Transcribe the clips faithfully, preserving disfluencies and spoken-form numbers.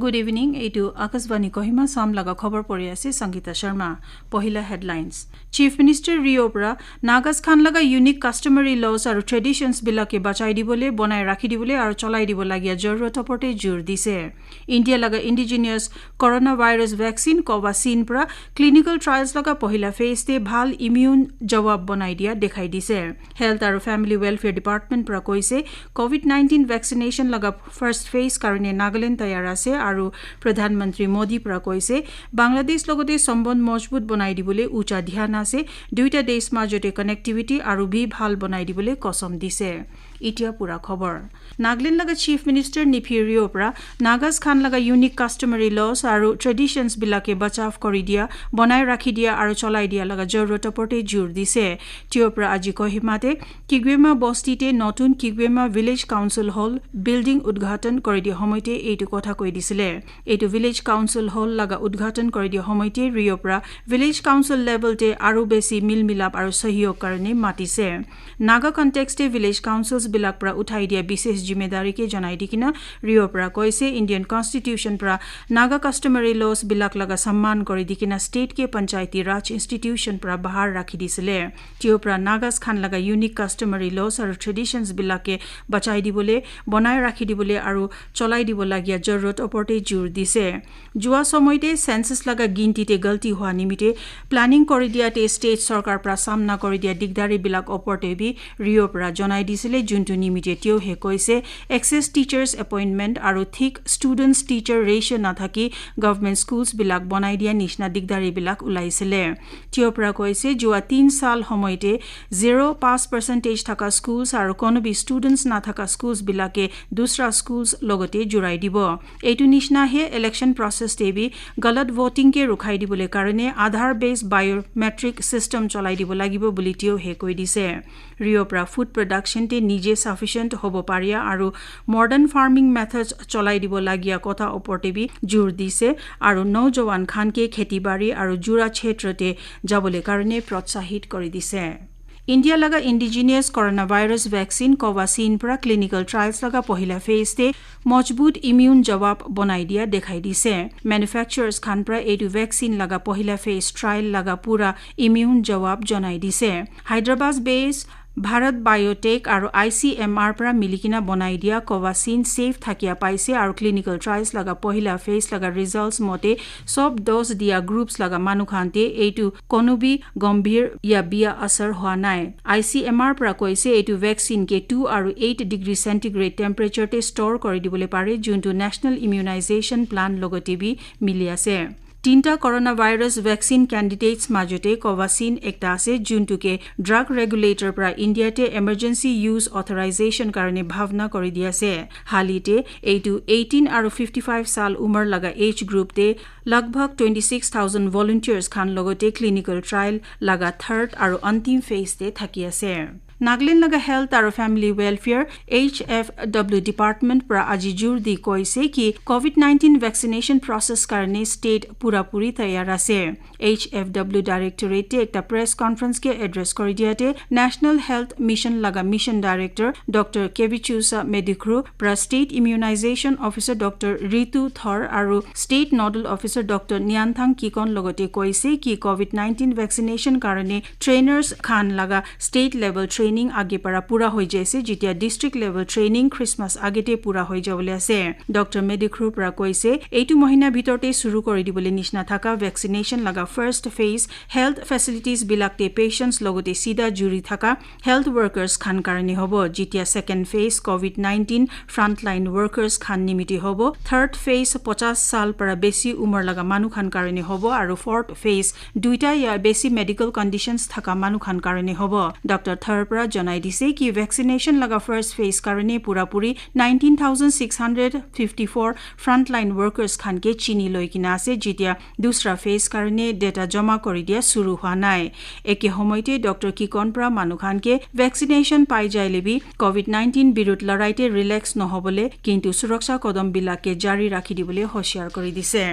Good evening, এইটো আকাশবাণী কহিমা চাম লগা খবৰ পঢ়ি আছে সংগীতা শৰ্মা। পহিলা হেডলাইনছ। Chief Minister Rio পৰা নাগাছ খান লগা unique customary laws আৰু traditions বিলাকে বচাই দিবলৈ, বনাই ৰাখি দিবলৈ আৰু চলাই দিব লগীয়া জৰুৰত ওপৰতে জোৰ দিছে। ইণ্ডিয়া লগা indigenous coronavirus vaccine Covaxin পৰা clinical trials লগা পহিলা ফেজতে ভাল immune জৱাব বনাই দিয়া দেখাই দিছে। Health আৰু Family Welfare Department পৰা কৈছে, COVID nineteen vaccination লগা first phase কাৰণে নাগালেণ্ড তৈয়াৰ আছে আৰু প্ৰধানমন্ত্ৰী মোদী পৰা কৈছে, বাংলাদেশ লগতে সম্বন্ধ মজবুত বনাই দিবলৈ উচা ধ্যান আছে, দুইটা দেশ মাজতে connectivity আৰু বি ভাল বনাই দিবলৈ কচম দিছে। এতিয়া পুৰা খবৰ। নাগালেণ্ড লগা চিফ মিনিষ্টাৰ নিফি ৰিঅ' পৰা নাগাছ খান লগা unique customary laws আৰু traditions বিলাকে বচাভ কৰি দিয়া, বনাই ৰাখি দিয়া আৰু চলাই দিয়া লগা জৰুৰত ওপৰতে জোৰ দিছে। তেওঁৰ পৰা আজি কহিমাতে কিগুৱেমা বস্তিতে নতুন কিগুৱেমা ভিলেজ কাউন্সিল হল বিল্ডিং উদ্ঘাটন কৰি দিয়া সময়তে এইটো কথা কৈ দিছিলে। এইটো ভিলেজ কাউন্সিল হল লগা উদ্ঘাটন কৰি দিয়া সময়তে ৰিঅ' পৰা ভিলেজ কাউন্সিল লেভেলতে আৰু বেছি মিল মিলাপ আৰু সহযোগ কাৰণে মাতিছে। নাগা কণ্টেক্সটে ভিলেজ কাউন্সিলছ বিলাক পৰা উঠাই দিয়া বিশেষ জিম্মেদাৰীকে জনাই দি কিনা ৰিঅ'ৰ পৰা কৈছে, ইণ্ডিয়ান কনষ্টিটিউচন পৰা নাগা কাষ্টমাৰী লছ বিলাক লগা সন্মান কৰি দি কিনা ষ্টেটকে পঞ্চায়তী ৰাজ ইনষ্টিটিউচন পৰা বাহাৰ ৰাখি দিছিলে। তেওঁৰ পৰা নাগাছ খান লগা unique customary laws আৰু traditions বিলাকে বচাই দিবলৈ, বনাই ৰাখি দিবলৈ আৰু চলাই দিব লগীয়া জৰুৰত ওপৰতে জোৰ দিছে। যোৱা সময়তে চেন্সাছ লগা গিনতিতে গলতি হোৱা নিমিত্তে প্লেনিং কৰি দিয়াতে ষ্টেট চৰকাৰ পৰা চামনা কৰি দিয়া দিগদাৰীবিলাক ওপৰতে বি ৰিঅ'ৰ পৰা জনাই দিছিলে, যোনটো নিমিত্তে তেওঁহে কৈছে, এক্সেছ টিচাৰ্ছ এপইণ্টমেণ্ট আৰু ঠিক ষ্টুডেণ্টছ টিচাৰ ৰেচিঅ' নাথাকি গভৰ্ণমেণ্ট স্কুলছবিলাক বনাই দিয়া নিচিনা দিগদাৰীবিলাক ওলাইছিলে। তেওঁৰ পৰা কৈছে, যোৱা তিন চাল সময়তে জিৰ' পাছ পাৰ্চেণ্টেজ থকা স্কুলছ আৰু কোনো বি ষ্টুডেণ্টছ নাথাকা স্কুলছবিলাকে দুচৰা স্কুলছ লগতে জোৰাই দিব। এইটো নিচিনাহে ইলেকশ্যন প্ৰচেছতে বি গলত ভোটিংকে ৰখাই দিবলৈ কাৰণে আধাৰ বেছ বায়'মেট্ৰিক ছিষ্টেম চলাই দিব লাগিব বুলি তেওঁহে কৈ দিছে। ৰিঅ'ৰ পৰা ফুড প্ৰডাকশ্যনতে নিজে ছাফিচিয়েণ্ট হ'ব পাৰি আৰু মডাৰ্ণ ফাৰ্মিং মেথডছ চলাই দিব লগীয়া কথা ওপৰতে বি জোৰ দিছে আৰু নৌজৱান খানকে খেতি বাৰী আৰু জোৰা ক্ষেত্ৰতে যাবলৈ কাৰণে প্ৰোৎসাহিত কৰি দিছে। ইণ্ডিয়া লগা ইণ্ডিজিনিয়াছ কৰোণা ভাইৰাছ ভেকচিন কোভাচিন পৰা ক্লিনিকেল ট্ৰায়েলছ লগা পহিলা ফেজতে মজবুত ইমিউন জৱাব বনাই দিয়া দেখাই দিছে। মেনুফেকচাৰাৰ্ছ খান পৰা এইটো ভেকচিন লগা পহিলা ফেজ ট্ৰায়েল লগা পুৰা ইমিউন জৱাব জনাই দিছে। হায়দৰাবাদ বেছ ভাৰত বায়'টেক আৰু আই চি এম আৰ পৰা মিলিকিনা বনাই দিয়া কোভাচিন ছেফ থাকিয়া পাইছে আৰু ক্লিনিকেল ট্ৰায়েলছ লগা পহিলা ফেজ লগা ৰিজাল্টছ মতে চব ড'জ দিয়া গ্ৰুপছ লগা মানুহ খানতে এইটো কোনো বি গম্ভীৰ ইয়া বিয়া আচৰ হোৱা নাই। আই চি এম আৰ পৰা কৈছে এইটো ভেকচিন কে টু আৰু এইট ডিগ্ৰী চেণ্টিগ্ৰেড টেম্পাৰেচাৰতে ষ্ট'ৰ কৰি দিবলৈ পাৰে, যোনটো নেশ্যনেল ইমিউনাইজেশ্যন প্লেন লগতে বি মিলি আছে। তিনিটা কৰোণা ভাইৰাছ ভেকচিন কেণ্ডিডেটছ মাজতে কোভাচিন একটা আছে, যোনটোকে ড্ৰাগ ৰেগুলেটৰ পৰা ইণ্ডিয়াতে ইমাৰ্জেঞ্চি ইউজ অথৰাইজেশ্যন কাৰণে ভাৱনা কৰি দি আছে। হালিতে এইটো এইটিন আৰু ফিফটি ফাইভ চাল উমৰ লগা এজ গ্ৰুপতে লগভগ টুৱেণ্টি ছিক্স থাউজেণ্ড ভলণ্টিয়াৰ্ছ খান লগতে ক্লিনিকেল ট্ৰায়েল লগা থাৰ্ড আৰু অন্তিম ফেজতে থাকি আছে। নাগালেণ্ড লগা হেল্থ আৰু family welfare H F W department পৰা আজি জোৰ দি কৈছে কি কোভিড নাইণ্টিন ভেকচিনেশ্যন প্ৰচেছ কাৰণে ষ্টেট পুৰাপুৰি তৈয়াৰ আছে। এইচ এফ ডব্লিউ ডাইৰেক্টৰেটে এটা প্ৰেছ কনফাৰেন্সকে এড্ৰেছ কৰি দিয়াতে নেশ্যনেল হেল্থ মিছন লগা মিছন ডাইৰেক্টৰ ডক্টৰ কেবিচুছা মেডিখ্ৰু পৰা ষ্টেট ইমিউনাইজেশ্যন অফিচাৰ ডক্টৰ ঋতু থৰ আৰু ষ্টেট নডেল অফিচাৰ ডক্টৰ নিয়ানথাং কিকন লগতে কৈছে কি কোভিড নাইণ্টিন ভেকচিনেশ্যন কাৰণে ট্ৰেইনাৰ্ছ খান লগা ষ্টেট লেভেল ট্ৰেইনিং আগে পৰা পুৰা হৈ যাইছে, যেতিয়া ডিষ্ট্ৰিক্ট লেভেল ট্ৰেইনিং খ্ৰীষ্টমাছ আগেতে পুৰা হৈ যাবলৈ আছে। ডক্টৰ মেডিখ্ৰুৰ পৰা কৈছে এইটো মহিনা ভিতৰতে শুৰু কৰি দিবলৈ নিচিনা থকা ভেকচিনেশ্যন লগা ফাৰ্ষ্ট ফেজ হেল্থ ফেচিলিটিজ বিলাকতে পেচেণ্টছ লগতে চিধা জুৰি থকা হেল্থ ৱৰ্কাৰ্ছ খান কাৰণে হ'ব, যেতিয়া second phase covid nineteen frontline workers খান নিমিত্তে হ'ব, থাৰ্ড ফেজ পঞ্চাছ চাল পৰা বেছি উমৰ লগা মানুহ খান কাৰণে হ'ব আৰু ফৰ্থ ফেজ দুইটা ইয়া বেছি মেডিকেল কণ্ডিশ্যনছ থকা মানুহ খান কাৰণে হ'ব। ডক্টৰ থৰ পৰা জনাই দিছে কি ভেকচিনেশ্যন লগা ফাৰ্ষ্ট ফেজ কাৰণে পুৰাপুৰি nineteen thousand six hundred fifty four frontline workers খানকে চিনি লৈ কিনা আছে, যেতিয়া দুচৰা ফেজ কাৰণে ডেটা জমা কৰি দিয়া শুৰু হোৱা নাই। একে সময়তে ডক্টৰ কিকন পৰা মানুহ খানকে ভেকচিনেশ্যন পাই যাই লেবি কোভিড নাইণ্টিন বিৰুদ্ধ লৰাইতে ৰিলেক্স নহ'বলৈ কিন্তু সুৰক্ষা কদমবিলাকে জাৰি ৰাখি দিবলৈ হুঁচিয়াৰ কৰি দিছে।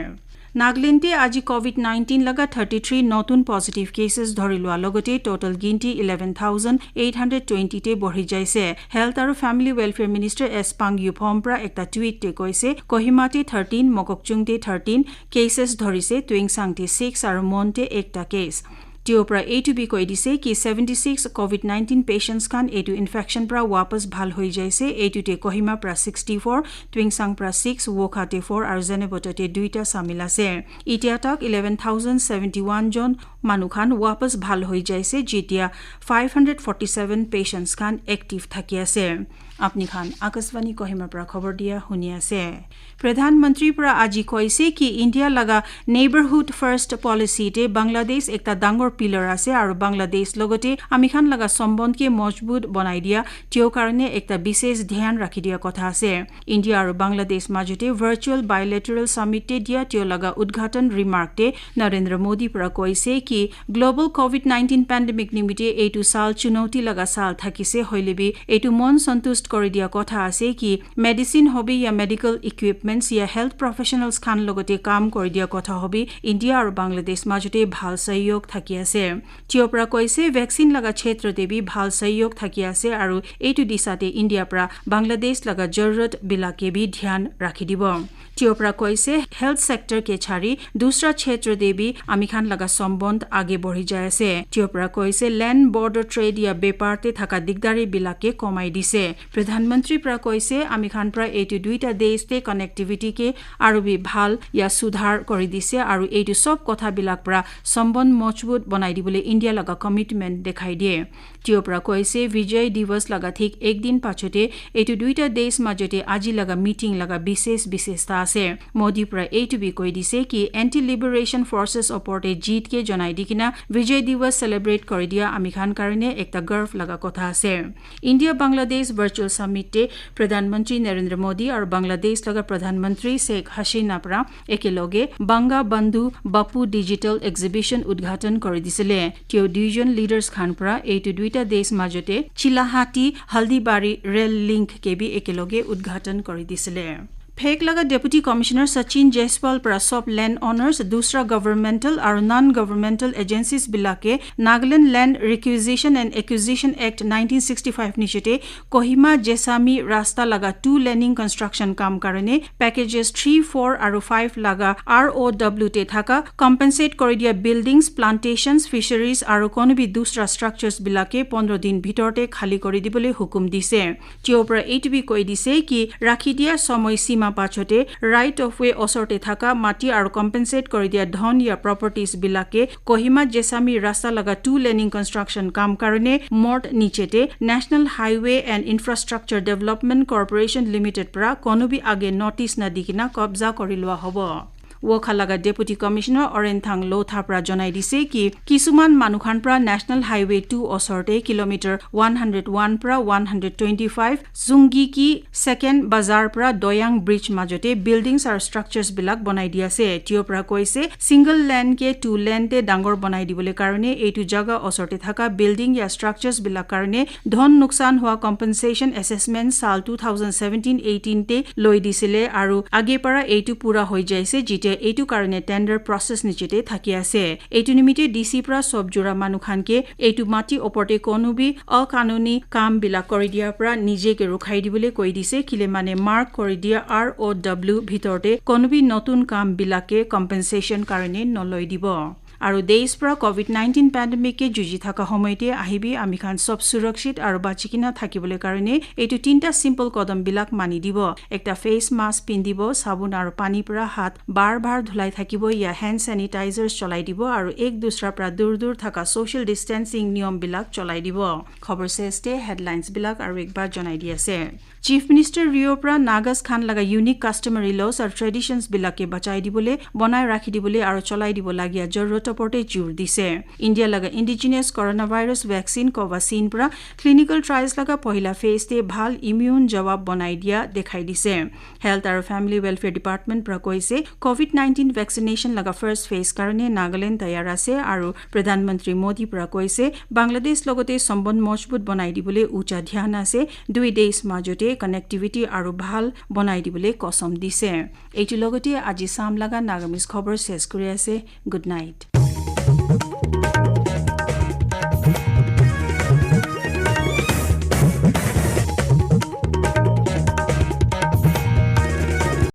Nagaland-e aji COVID nineteen laga thirty three notun positive cases dhori lua logote total ginti eleven thousand eight hundred twenty te borhi jaise. Health aru Family Welfare Minister S Pang Yuphom pra ekta tweet te koise, Kohima te thirteen, Mokokchung te thirteen cases dhorise, Tuensang te six aru Mon te ekta case. Tio pra A to B koi dise ki seventy six COVID nineteen patients khan etu infection pra wapas bhal hoi jaise. Etu te Kohima pra sixty four, Tuensang pra six, Wokha te four aru Zunheboto te duita samil ase. Itia tak eleven thousand seventy one jon manu khan wapas bhal hoi jaise, jitia five hundred forty seven patients khan active thaki ase. Apni khan Akashvani Kohima pra khobor dia huni ase. Pradhan Mantri pra aji koise ki India laga neighborhood first policy te Bangladesh ekta dangor pillar ase aru Bangladesh logote ami khan laga sombond ke mojbut banai dia tio karne ekta bishesh dhyan rakhi dia kotha ase. India aru Bangladesh majote virtual bilateral summit te dia tio laga udghatan remark te Narendra Modi pra koise ki global COVID nineteen pandemic nimite eitu sal chunauti laga sal thakise hoile bi eitu mon santush kori dia kotha ase ki medicine hobi ya medical equipments ya health professionals khan logote kam kori dia kotha hobi India aru Bangladesh majote bhal sahayog thaki ase. Tio pra koise vaccine laga kshetra te bi bhal sahayog thaki ase aru eitu disa te India pra Bangladesh laga jarurut bilake bi dhyan rakhi dibo. Tio pra koise health sector ke chari dusra kshetra te bi ami khan laga sombond age bori jai ase. Tio pra koise land border trade ya bepar te thaka digdari bilake komai dise. Pradhan Mantri pra koise ami khan pra eitu duita desh te connectivity ke aru bi bhal ya sudhar kori dise aru eitu sob kotha bilak pra sombond mojbut banai dibole India laga commitment dekhai die. Tio pra koise Vijay Diwas laga thik ek din pachote eitu duita desh majote aji laga meeting laga bishesh bisheshta ase. Modi pra eitu bi koi dise ki anti liberation forces opor te jeet ke janai dikina Vijay Diwas celebrate kori dia ami khan karne ekta garv laga kotha ase. India Bangladesh virtual summit te Pradhan Mantri Narendra Modi aru Bangladesh laga Pradhan Mantri Sheikh Hasina pra ekeloge Banga Bandhu Bapu Digital Exhibition udghatan kori disile. Tio duijon leaders khan pra eitu duita desh majote Chilahati Haldibari rail link ke bi ekeloge udghatan kori disile. Phek laga Deputy Commissioner Sachin Jaiswal pra sob land owners, dusra governmental aru non-governmental agencies bilake Nagaland Land Requisition and Acquisition Act nineteen sixty five nichete Kohima Jesami rasta laga two laning construction kam karone packages three, four aru five laga R O W te thaka compensate kori dia buildings, plantations, fisheries aru kono bi dusra structures bilake pondro din bhitor te khali kori dibole hukum dise. Tio pra eitu bi koi dise ki rakhi dia somoi sima pachote right of way osor te thaka mati aru compensate kori dia dhon ya properties bilake Kohima Jesami rasta laga two laning construction kam karone mort nichete National Highway and Infrastructure Development Corporation Limited pra kono bi age notice na dikina kabza kori lua hobo. Wokha laga Deputy Commissioner Orenthang Lotha pra janai dise ki kisuman manu khan pra National Highway two osor te kilometer one hundred one pra one hundred twenty five Zungi ki Second Bazar pra Doyang Bridge majote buildings aru structures bilak banai di ase. Tio pra koise single lane ke two lane te dangor banai dibole karne eitu jaga osor te thaka building ya structures bilak karne dhon nuksan hua compensation assessment sal two thousand seventeen eighteen te loi disile aru age para eitu pura hoi jaise, jitia eitu karne tender process nichete thaki ase. Eitu nimite D C pra sob jura manu khan ke eitu mati opor te kono bi akanuni kam bilak kori dia pra nije ke rukhai dibole koi dise, kile mane mark kori dia R O W bhitor te kono bi notun kam bilak ke compensation karne noloi dibo. Aru desh pra COVID nineteen pandemic ke juji thaka homoy te ahibi ami khan sob surakshit aru bachi kina thakibole karne eitu tinta simple kodom bilak mani dibo. Ekta face mask pindibo, sabun aru pani pra hath bar bar dhulai thakibo ya hand sanitizers cholai dibo aru ek dusra pra dur dur thaka social distancing niyom bilak cholai dibo. Khobor ses te headlines bilak aru ekbar janai di ase. Chief Minister Rio pra Nagas khan laga unique customary laws aru traditions bilak ke bachai dibole, bonai rakhi dibole aru cholai dibo lagia jorot oporte jur dise. India laga indigenous coronavirus vaccine Covaxin pra clinical trials laga pohila phase te bhal immune jawab bonai dia dekhai dise. Health aru Family Welfare Department pra koise, COVID nineteen vaccination laga first phase karone Nagaland tayar ase aru Pradhan Mantri Modi pra koise, Bangladesh logote sombond mojbut bonai dibole ucha dhyan ase, dui desh majote connectivity aru bhal bonai dibole kosom dise. Etu logote aji sam laga Nagamese khobor ses kuri ase. Good night.